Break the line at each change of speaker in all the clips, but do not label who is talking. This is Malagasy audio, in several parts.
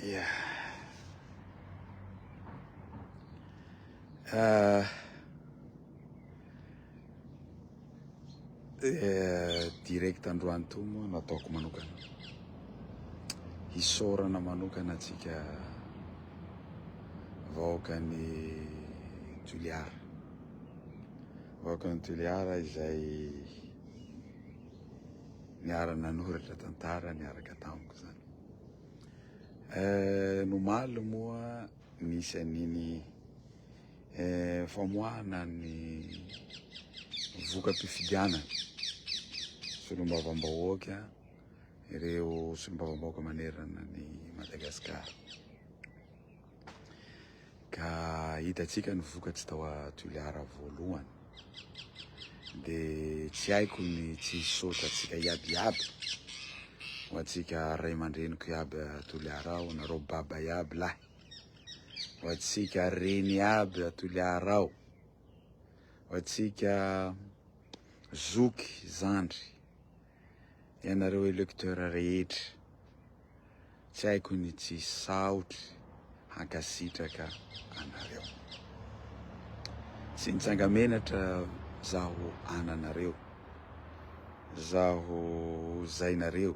Ya. Ah, eh, direct androany to moa nataoko manokana. Hisaorana manokana antsika vahoakan'i Toliara. Vahoakan'i Toliara izay niara-nanoratra tantara niaraka tamiko zany. Eh, nomaly moa nisy an'iny eh, famoahana ny voka-pifidianana solombavambahoaka ireo solombavambahoaka manerana ny Madagasikara. Ka hitantsika ny vokatry tao a Toliara voalohany. De tsy haiko ny tsy hisaotra antsika iaby iaby, ho antsika ray aman-dreniko iaby a Toliara ao, nareo baba iaby lahy, ho antsika reny iaby a Toliara ao, ho antsika zoky, zandry, ianareo electeur rehetra. Tsy haiko ny tsy hisaotry hankasitraka anareo. Tsy nitsanga-menatra zaho ananareo, zaho zainareo,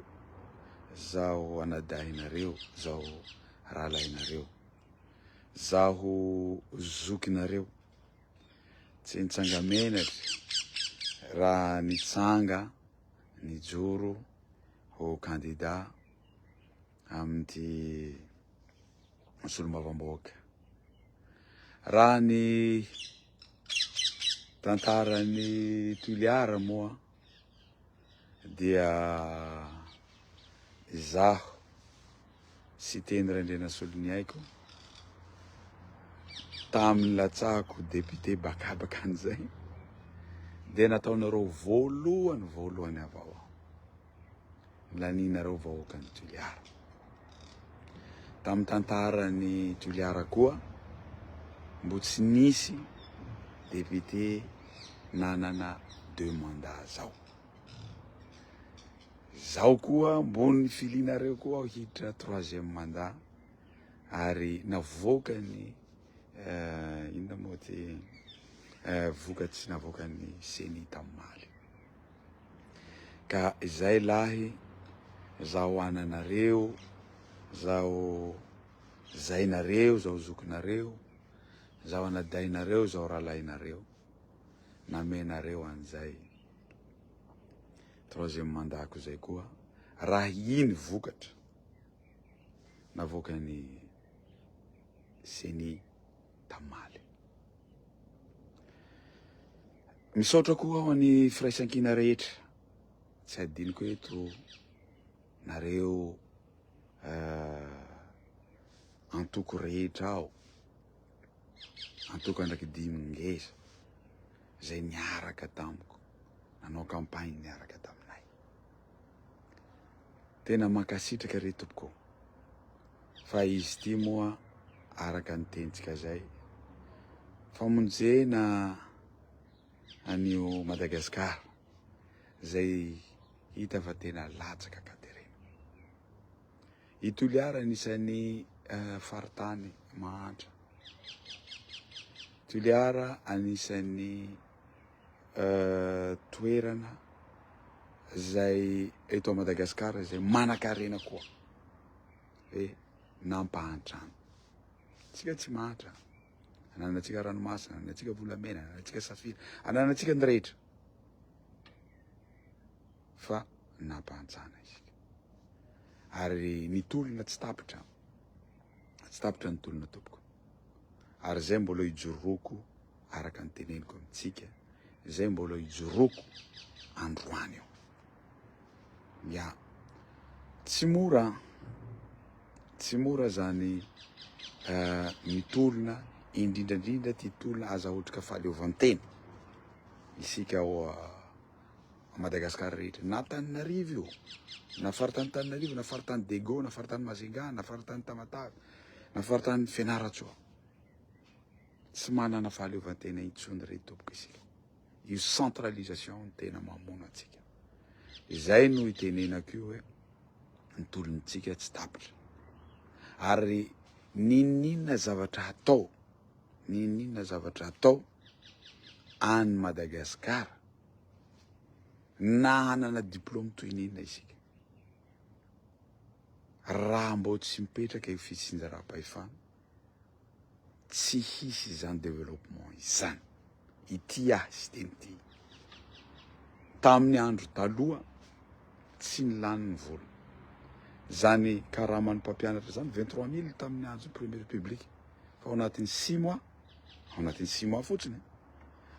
zaho anadahinareo, zaho rahalahinareo, zaho zokinareo. Tsy nitsanga-menatra raha nitsanga nijoro ho kandida amin'ity solombavambahoaka. Raha ny tantaran'i Toliara moa dia izaho Siteny Randrianasoloniaiko tamin'ny latsahako député bakabaka an'izay dia nataonareo voalohany voalohany avao aho. Lanianareo vahoakan'i Toliara. Tamin'ny tantaran'i Toliara koa mbo tsy nisy député nanana deux mandats zao. Zaho koa mbo nifilianareo koa aho hiditra troisième mandat ary navoakan'ny inona moa ty vokatsy navoakan'ny CENI tamin'ny Ka izay lahy zaho ananareo, zaho zainareo, zaho zokinareo, zaho anadahinareo, zaho rahalahinareo, namenareo an'izay troisième mandat-ko zay koa raha iny vokatra navoakan'ny CENI tamaly. Misaotra koa ho an'ny firaisankina rehetra. Tsy adinoko eto nareo antoko rehetra ao. Antoko Andrakidimy ngeza izay niaraka tamiko nanao campagne niaraka taminay. Tena mankasitraka re tompoko fa izy ity moa araka ny tenintsika zay famonjena an'io Madagascar zay hita fa tena latsaka katerena. I Toliara anisan'ny faritany mahantra. Toliara anisan'ny toerana izay eto Madagasikara izay manan-karena koa hoe nampahantrana. Tsika tsy mahantra. Ananantsika ranomasina, ananantsika volamena, ananantsika safira, ananantsika ny rehetra. Fa nampahantrana isika. Ary ny tolona tsy tapitra. Tsy tapitra ny tolona tompoko. Ary izay mbola ijoroako araka ny teneniko amintsika, izay mbola ijoroako androany io. Ya, tsy mora, tsy mora zany uh, mitolona, indrindra indrindra ty tolona azahotrika fahaleovantena isika ao uh, Madagascar rehetra, na Antananarivo io, na faritany Antananarivo, na faritany Dego, na faritany Majunga, na faritany Tamatave, na faritany Fianarantsoa. Tsy manana fahaleovantena intsony re tompoko isika. Io centralisation no tena mamono antsika. Izay no itenenako io hoe ny tolontsika tsy tapitra. Ary n'inon'inona zavatra atao, n'inon'inona zavatra atao any Madagasikara, na hanana diplôme toy ny inona isika, raha mbô tsy mipetraka io fitsinjaram-pahefana, tsy hisy izany développement izany. Ity ahy Siteny ity. Tamin'ny andro taloha tsy nilany ny vola. Zany karaman'ny mpampianatra zany 23 mille tamin'ny andro première république. Fa ao anatin'ny 6 mois, ao anatin'ny 6 mois fotsiny,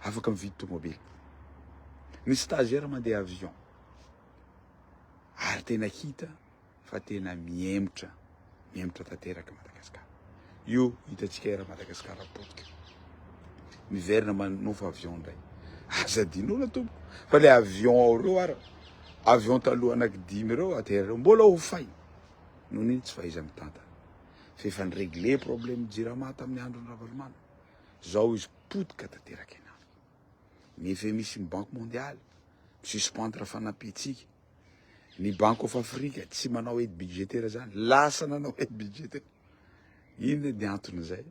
afaka mividy tomobile. Ny stagiaire mandeha avion. Ary tena hita fa tena mihemotra, mihemotra tanteraka Madagascar. Io hitantsika era Madagascar potika. Miverina manofa avion indray. Aza adinoina tompoko fa le avion ao reo ara avion taloha anaky dimy reo atereo reo mbola hofaina. Noho n'iny tsy fahaiza mitantana. Fa efa ni-régler problème Jirama tamin'ny andron'i Ravalomanana. Zao izy potika tanteraka enany. Ny FMI sy ny Banque mondiale mi-suspendre fanampiantsika. Ny Bank of Africa tsy manao aide budgétaire zany, lasa nanao aide budgétaire. Inona ny anton'izay?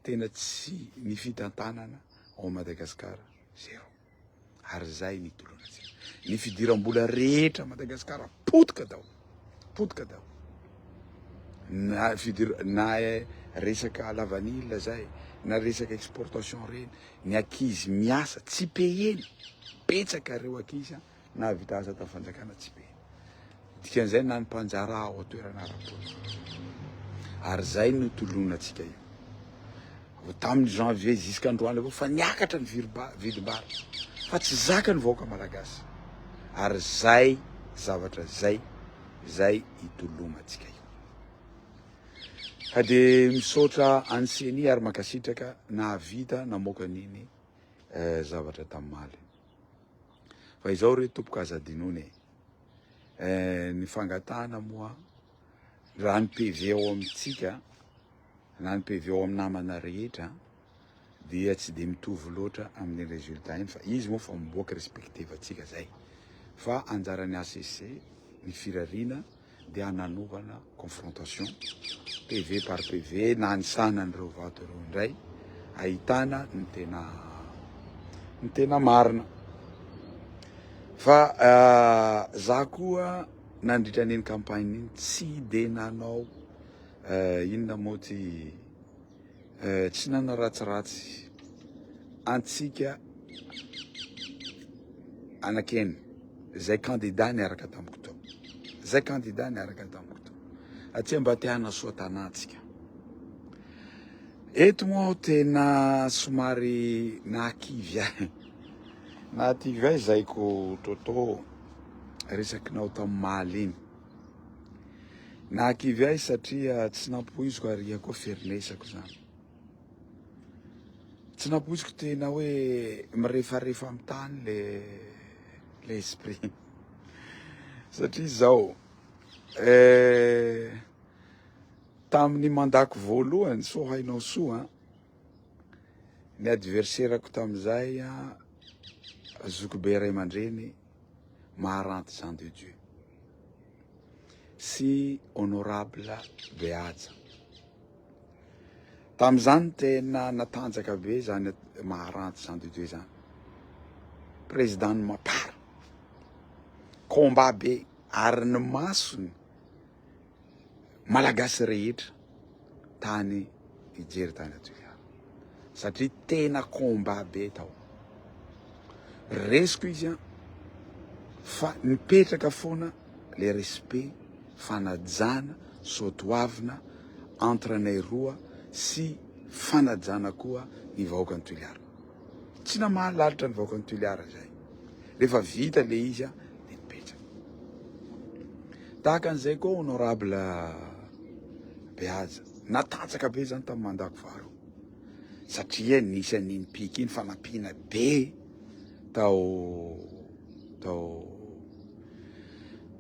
Tena tsy ny fitantanana ao Madagascar zéro. Ary zay ny tolonantsika. Ny fidiram-bola rehetra Madagascar potika daholo. Potika daholo. Na fidir na resaka lavanila zay, na resaka exportation reny, ny ankizy miasa tsy payena. Betsaka reo ankizy Nahavita asa tamin'ny fanjakana tsy be. Dikan'izay na ny mpanjara ao an-toerana ara-politika. Ary izay no tolonantsika io. Vao tamin'ny janvier jusqu'androany avao fa niakatra ny vidim-bary. Fa tsy zaka ny vahoaka malagasy. Ary izay zavatra izay izay itolomantsika io. Ka dia misaotra an'i Ceni ary mankasitraka nahavita namoaka an'iny eh, zavatra tamaly. Fa izao re tompoko aza adinoina e. Eh, ny fangatahana moa raha ny PV ao amintsika na ny PV ao amin'ny namana rehetra dia tsy dia mitovy loatra amin'ny résultat iny fa izy moa fa miboaka respectevantsika zay fa anjaran'ny HCC ny firariana dia nanaovana confrontation PV par PV nanisana an'ireo vato ireo indray ahitana ny tena ny tena marina fa uh, za koa nandritra an'iny campagne iny tsy de nanao uh, inona moa ty uh, tsy nanaratsiratsy antsika anakeny zay candidat niaraka tamiko tao zay candidat niaraka tamiko tao aty mba te hanasoa tanàntsika eto moa aho tena somary nahakivy ahy nahakivy ahy zaiko toto resakinao tamin'ny maly iny nahakivy ahy satria tsy nampoiziko ary ia koa ferinesako zany Tsy nampoiziko tena hoe mirefarefa amin'ny tany le le esprit satria zao eh, tamin'ny mandako voalohany soa hainao soa ny adversaire-ko tamin'izay zokibe ray aman-dreny Maharanty Jean de Dieu sy honorable Behaja. Tamin'izany tena natanjaka be zany Maharanty Jean de Dieu zany. Président ny Mapar. Combat be ary ny masony Malagasy rehetra tany nijery tany Toliara. Satria tena combat be tao. Resiko izy an fa nipetraka foana le respect fanajana soatoavina entre anay roa sy fanajana koa ny vahoakan'i Toliara. Tsy namaly lalitra ny vahoakan'i Toliara izay. Rehefa vita le izy dia nipetraka. Tahaka an'izay koa honorable Behaja. Natanjaka be zany tamin'ny mandako faharoa. Satria nisy an'iny piky iny fanampiana be tao tao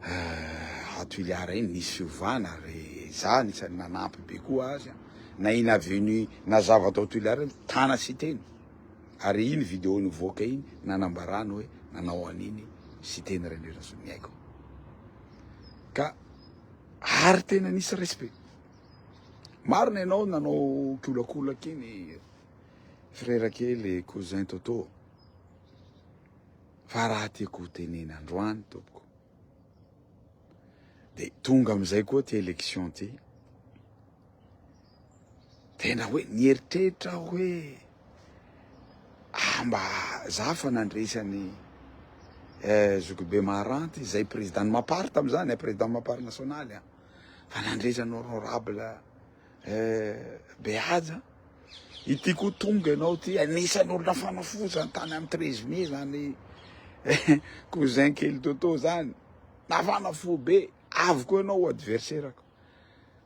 à Toliara iny nisy fiovana ary za anisan'ny nanampy be koa azy na iny avenue nazava tao Toliara iny tana Siteny ary iny video nivoaka iny nanambarany hoe nanao an'iny Siteny Randrianasoniaiko ka ary tena nisy respect. Marina ianao nanao kiolakolaka iny frera kely cousin Toto. Fa raha tiako ho tenena androany tompoko de tonga amizay koa ty election ty tena hoe nieritreritra aho hoe ah mba za fa nandresy an'i eh, zokibe Maharanty izay président ny Mapar tamizany eh, président Mapar nasionaly ah. Fa nandresy an'i honorable eh, Behaja. Ity koa tonga ianao ty anisan'ny olona nafana fo zany tany amin'ny 13 mai zany cousin kely Toto zany. Nafana fo be, avy koa ianao ho adversaire-ko.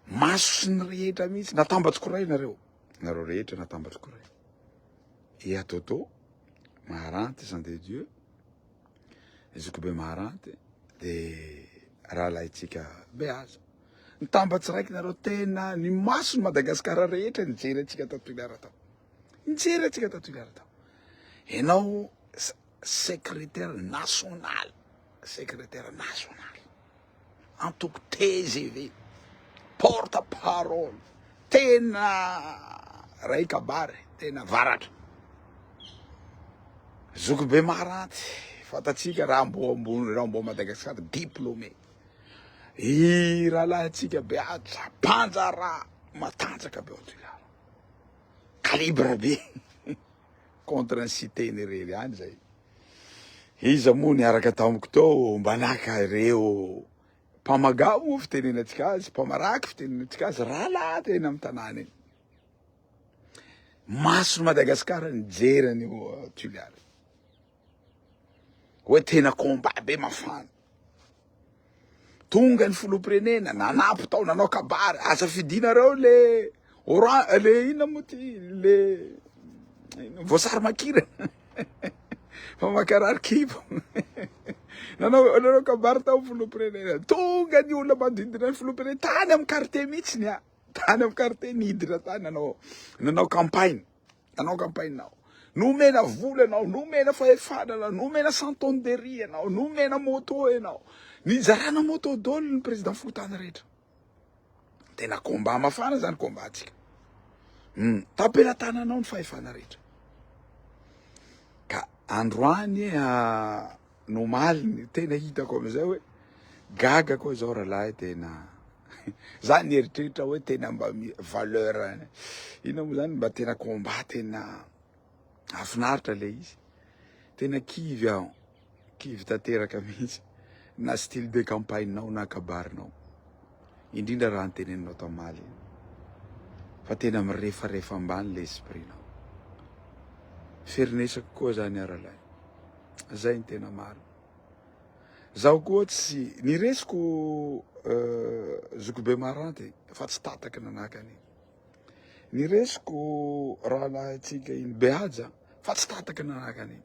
Maso sy ny rehetra mihitsy, natambatriko iray nareo. Nareo rehetra natambatriko iray. Ia Toto, Maharanty, Jean de Dieu, Zokibe Maharanty, de rahalahintsika Behaja. Nitambatsy raiky nareo tena ny mason'i Madagasikara rehetra nijery antsika tao Toliara tao. Nijery antsika tao Toliara tao. Enao secrétaire national, secrétaire national. Antoko tgv, porte parole, tena ray kabary, tena varatra. Zokibe Maharanty, fantatsika raha mbo ambony, raha mbo Madagasikara diplômé. I rahalahintsika be aja, mpanjara matanjaka be ao Toliara. Calibre be. Contre ny Siteny irery ihany zay. Iza moa niaraka tamiko tao mba naka ireo mpamagao moa fitenenantsika azy, mpamaraky fitenenantsika azy, rahalahy tena amin'ny tanàna iny. Mason'i Madagasikara nijery an'io Toliara. Hoe tena combat be mafana. Tonga ny filoham-pirenena nanampy tao nanao kabary, aza fidinareo le oran le inona moa ty le voasary makirana fa mankarary kibo. Nanao nanao kabary tao filoham-pirenena. Tonga ny olona manodidina ny filoham-pirenena tany amin'ny quartier mihitsy ny tany amin'ny quartier nidina tany nanao nanao campagne. Nanao campagne aho. Nomena vola ianao, nomena fahefana ianao, nomena cent tonnes de riz ianao, nomena moto ianao. Nizarana moto daholo ny président fokontany rehetra. Tena combat mafana zany combat tsika. Tampelatananao ny fahefana rehetra. Ka androany ah, nomaliny tena hitako amizay hoe gaga koa zao rahalahy tena za nieritreritra hoe tena mba valeur ina moa zany mba tena combat tena afinaritra le izy tena kivy aho kivy tanteraka mihitsy na style de campagne nao na kabarinao indrindra raha nyteneninao tamaly fa tena mirefarefa ambany le esprit nao ferinesako koa zany aralahy Zay ny tena marina. Zaho koa tsy ny resiko zokibe maranty fa tsy tataky nanahaka an'iny. Ny resiko rahalahintsika iny Behaja fa tsy tataky nanahaka an'iny.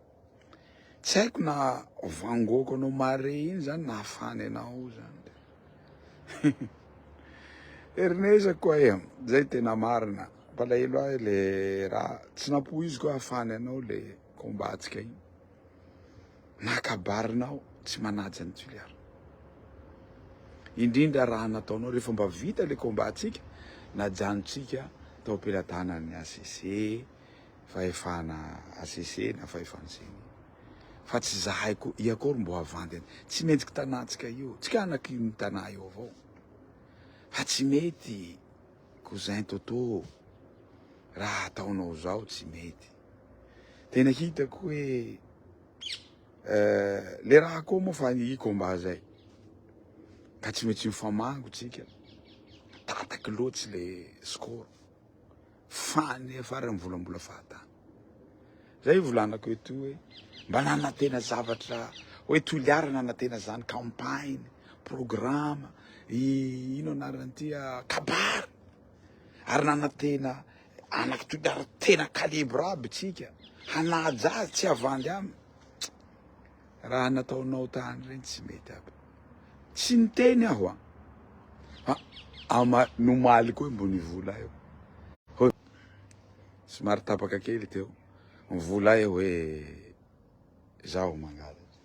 Tsy haiko na vangoako anao mare iny zany na hafany anao zany. Herinezako koa e, zay tena marina. Mpalahelo ahy le raha tsy nampoiziko hafany anao le Combat-tsika iny. Na kabarinao tsy manaja ny Toliara. Indrindra raha nataonao rehefa mba vita le combat-tsika, najanontsika tao am-pelatanan'ny HCC, fahefana HCC na fahefana Ceni. Fa tsy zahay koa, ia akory mbo havandy any. Tsy mendriky tanàntsika io, tsika anaky ny tanà io avao. Fa tsy mety cousin Toto, raha ataonao zao tsy mety. Tena hitako hoe le raha koa moa fa ny combat zay ka tsy maintsy mifamango tsika tataky loatsy le score fa ny farany mivolambola fahatany zay volanako eto hoe mba nanantena zavatra hoe Toliara nanantena zany campagne programme ino anarany ty kabary ary nanantena Anaky Toliara tena calibre aby tsika hanaja azy tsy havandy aminy raha nataonao tany reny tsy mety aby tsy niteny aho a fa ama nomaly koa mbo nivola eo hoe somary tapaka kely teo mivola eo hoe zaho mangalatra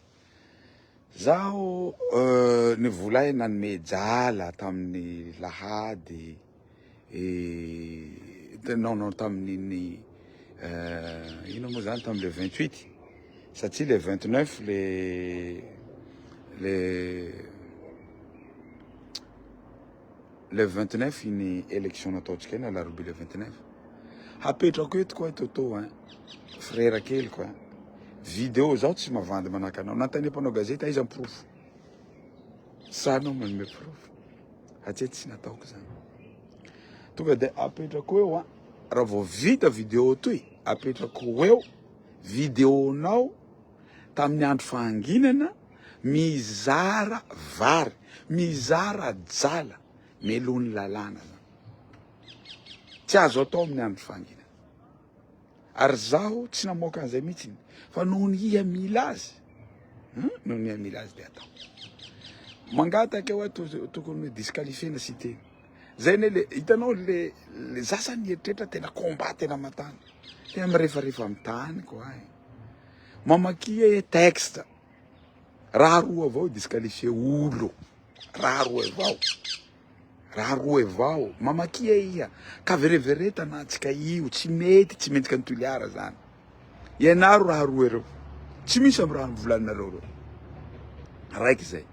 zaho euh, nivola eo nanome jala tamin'ny lahady. Non non tamin'iny ino moa zany tamin'ny le 28 satria le 29 le le le 29 iny élection nataontsika iny alarobia le 29. Hapetrako eto koa Toto hein, frère keliko hein, vidéo zaho tsy mavandy manahaka anao, nanontania mpanao gazety aiza ny porofo, sa anao manome porofo. Hatreto tsy nataoko zany. Tonga de apetrako eo an, raha vao vita vidéo toy, apetrako eo vidéo-nao tamin'ny andro fahanginana mizara vary, mizara jala, melohin'ny lalàna zany. Tsy azo atao amin'ny andro fahanginana. Ary zaho tsy namoaka an'izay mihitsy fa noho ny iha mila azy, noho ny iha mila azy dia atao. Mangataka eo aho tokony disqualifier-na Siteny. Zay ne le hitanao le le za zany mieritreritra tena combat tena matany. Tena mirefarefa amin'ny tany koa e. Mamakia e texte. Raha roa avao disqualifier olo. Raha roa avao. Raha roa avao, mamakia iha, ka vereveretana antsika io, tsy mety, tsy mendrika ny Toliara zany. Ianaro raha roa ireo, tsy misy amy raha nivolaninareo reo. Raiky zay.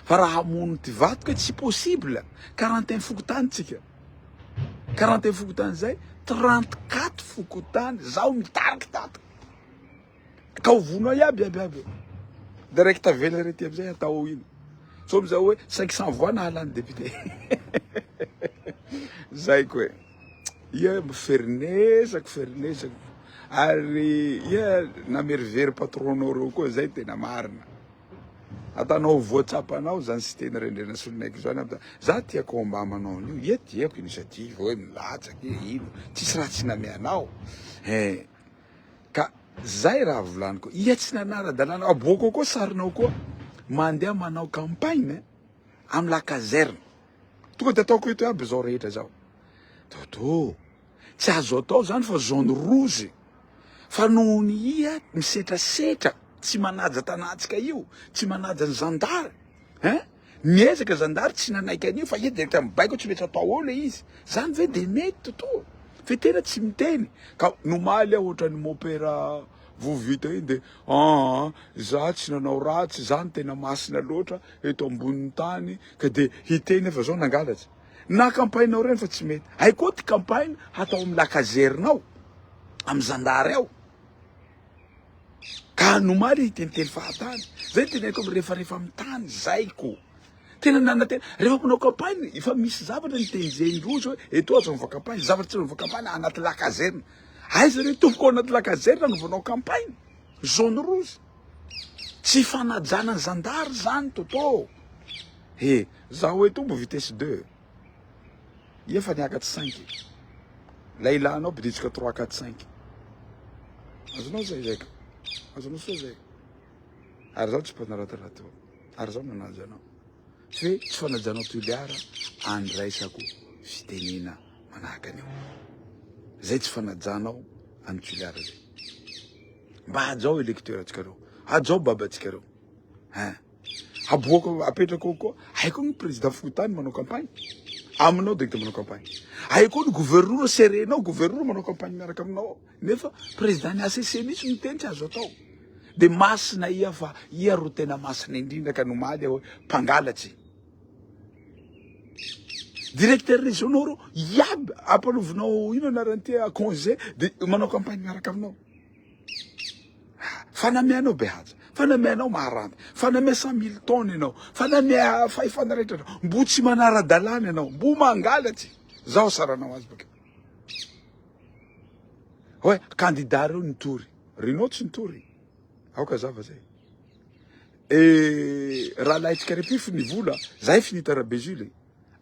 Fa raha hamono ty vato ke tsy possible, 41 fokontany tsika. 41 fokontany zay, 34 fokontany, zaho mitariky tato. Ka ho vono iaby iaby iaby. De raiky tavela rety amizay atao ino? Sao amizao hoe 500 voix nahalany député. Zay ko e. Ia ferinesako ferinesako. Ary ia namerivery patron-nao reo koa zay tena marina. Atanao voatsapanao zany Siteny Rendrenasolonaiky zany aby za tia combat manao an'io. Ia tiako initiative hoe milatsaky ino. Tsisy raha tsy nameanao. Eh. Ka zay raha volaniko, iha tsy nanara-dalàna, aboakao koa sarinao koa mandeha manao campagne amy la caserne, tonga de ataoko eto aby zao rehetra zao, Toto, tsy azo atao zany fa zone rouge, fa noho ny iha misetrasetra tsy manaja tanàntsika io, tsy manaja ny zandary, hein, Miezaka zandary tsy nanaiky an'io fa izy direct mibaiko tsy maintsy atao ao le izy. Zany ve de mety Toto? Fe tena tsy miteny. Ka nomaly aho ohatran'ny mopera vo vita iny de aa za tsy nanao ratsy, za no tena masina loatra eto ambonin'ny tany ka de hiteny aho fa zao nangalatra. Na campagne-nao reny fa tsy mety. Hay koa ty campagne hatao amin'ny la caserne ao, amin'ny zandary ao. Ka anomaly hiteniteny fahatany. Zay ny teneniko mirefarefa amin'ny tany zay ko. Tena nanantena rehefa manao campagne efa misy zavatra nitenjenindrozy hoe eto aza anaova campagne, zavatra tsy anaova campagne anaty la caserne. Aiza re tompoko ao anaty la caserne anaovanao campagne? Zone rouge. Tsy fanajana ny zandary zany Toto. He, zaho eto mbo vitesse 2. Efa niakatry cinq. Lay ilanao biditsika trois quatre cinq. Azonao zay zay ka. Azonao soa zay. Ary zaho tsy mpanaratirati eo. Ary zaho manaja anao. Tsy hoe tsy fanajanao Toliara andraisako fitenena manahaka an'io. Zay tsy fanajanao an'i Toliara zay. Mba hajao électeur antsika reo. Hajao babantsika reo. Hein. Aboaka apetraka ao koa. Hay koa ny président fokontany manao campagne. Aminao direct manao campagne. Hay koa ny gouverneur serenao gouverneur manao campagne miaraka aminao. Nefa président ny ACC mihitsy miteny tsy azo atao. De masina ia fa ia ro tena masina indrindra ka nomaly aho hoe mpangalatry. Directeur régionaux reo iaby ampanovinao ino anarany ty congé de manao campagne miaraka aminao. Fa nameanao Behaja, fa nameanao Maharante, fa namea 100 000 tonnes ianao, fa namea fahefana rehetra anao, mbo tsy manara-dalàna ianao, mbo mangalatsy. Zaho saranao azy bakeo. Hoe candidat reo nitory, Renaud tsy nitory. Aoka zava zay. E raha laitsika repifo ny vola, zahay finita Rabezily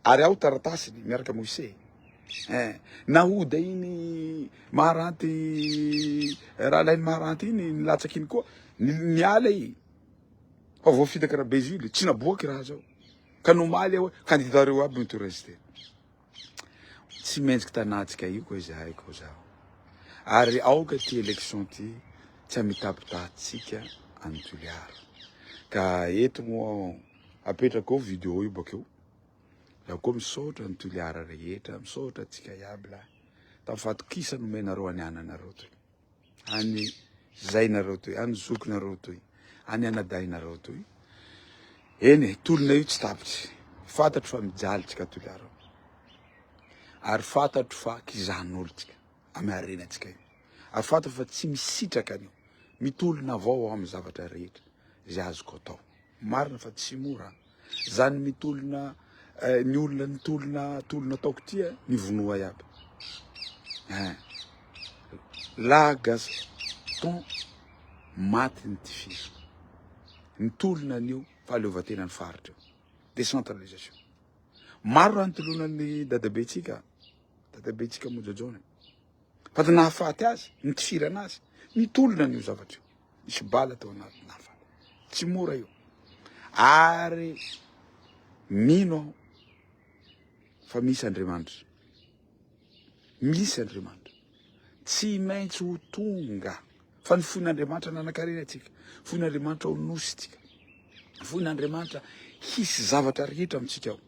ary ao taratasiny miaraka amin'ny huissier. Eh, nahoda iny Maharanty rahalahin'i Maharanty iny nilatsaka iny koa niala i fa voafitaka Rabezily tsy naboaky raha zao. Ka nomaly aho hoe candidat reo aby no rester. Tsy mendriky tanàntsika io koa izahay koa zaho. Ary aoka ty élection ty tsy hamitapitatsika an'i Toliara. Ka eto moa apetrako eo vidéo io bakeo. Zaho koa misaotra ny Toliara rehetra, misaotra antsika iaby lahy tamin'ny fahatokisana nomenareo any ananareo toy, any zainareo toy, any zokinareo toy, any anadahinareo toy. Eny e, tolona io tsy tapitry. Fantatro fa mijaly tsika Toliara. Ary fantatro fa kizahan'olo tsika amy harena tsika io. Ary fantatro fa tsy misitraka an'io. Mitolona avao aho amin'ny zavatra rehetra izay azoko atao. Marina fa tsy mora zany mitolona eh, ny olona nitolona tolona ataoko ty eh, ny vonoa iaby. Eh. La Gaston maty ny tifiro. Nitolona an'io fahaleovantenan'ny faritra io. Décentralisation. Maro raha nitolonan'ny dadabentsika, dadabentsika Mojajaona. Fa tsy nahafaty azy, nitifirana azy, nitolona an'io zavatra io. Nisy bala tao anaty nahafaty. Tsy mora io. Ary mino aho fa misy Andriamanitra. Misy Andriamanitra. Tsy maintsy ho tonga. Fa ny foin'Andriamanitra nanankarena antsika. Foin'Andriamanitra ho nosy tsika. Foin'Andriamanitra hisy zavatra rehetra amintsika ao.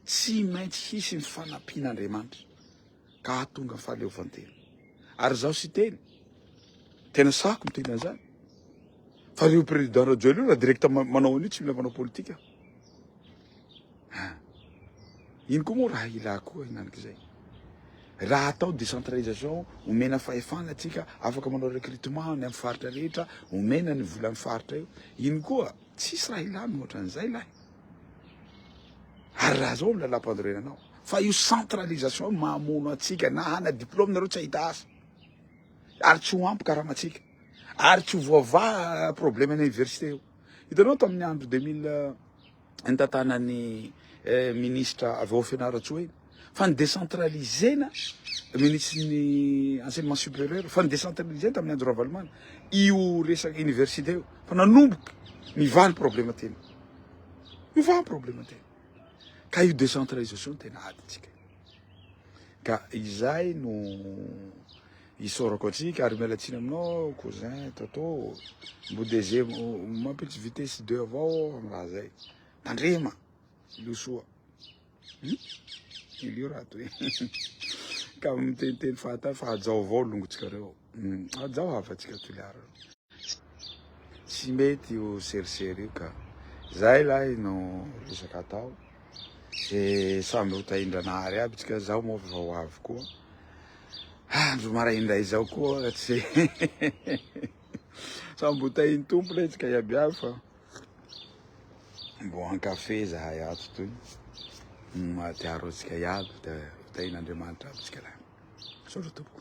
Tsy maintsy hisy ny fanampian'Andriamanitra. Ka hahatonga ny fahaleovantena. Ary izaho Siteny, tena sahako miteny an'izany. Fa io président Rajoelina io raha direct manao an'io tsy mila manao politika. Ino koa moa raha ila koa hinanik'izay. Raha atao décentralisation, omena fahefana atsika, afaka manao recrutement any amin'ny faritra rehetra, omena ny volan'ny faritra io. Ino koa, tsisy raha ila mihoatra an'izay lahy. Ary raha zao ny lalam-panorenana ao. Fa io centralisation io mamono antsika, na hana diplôme nareo tsy hahita asa. Ary tsy ho ampy karamantsika. Ary tsy ho voavaha problème any université io. Hitanao tamin'ny andro 2000 nitantanan'ny eh, ministra avy ao Fianarantsoa iny fa ny décentralisena ministre ny enseignement supérieur fa ny décentralisena tamin'ny andro Ravalomanana io resaka université io fa nanomboka mivaha ny problème tena mivaha ny problème tena ka io décentralisation tena adintsika ka izay no isaorako antsika ary miala tsiny aminao cousin Toto mbo DG mampitsy vitesse 2 avao amin'ny raha zay tandrema io soa hmm? Ilio raha toy ka miteniteny fahatany fa hajao avao longotsika reo hmm. Hajao havantsika Toliara tsy mety io serisery io ka zay lahy no resaka atao e samby ho tahindranahary aby tsika zaho moa fa ho avy koa andro maraindray zao koa tsy samby ho tahin'ny tompo lay tsika iaby iaby fa mbo an-kafe zahay ato toy mahatiaro antsika iaby da ho tahin'Andriamanitra aby tsika lahy misaotra tompoko.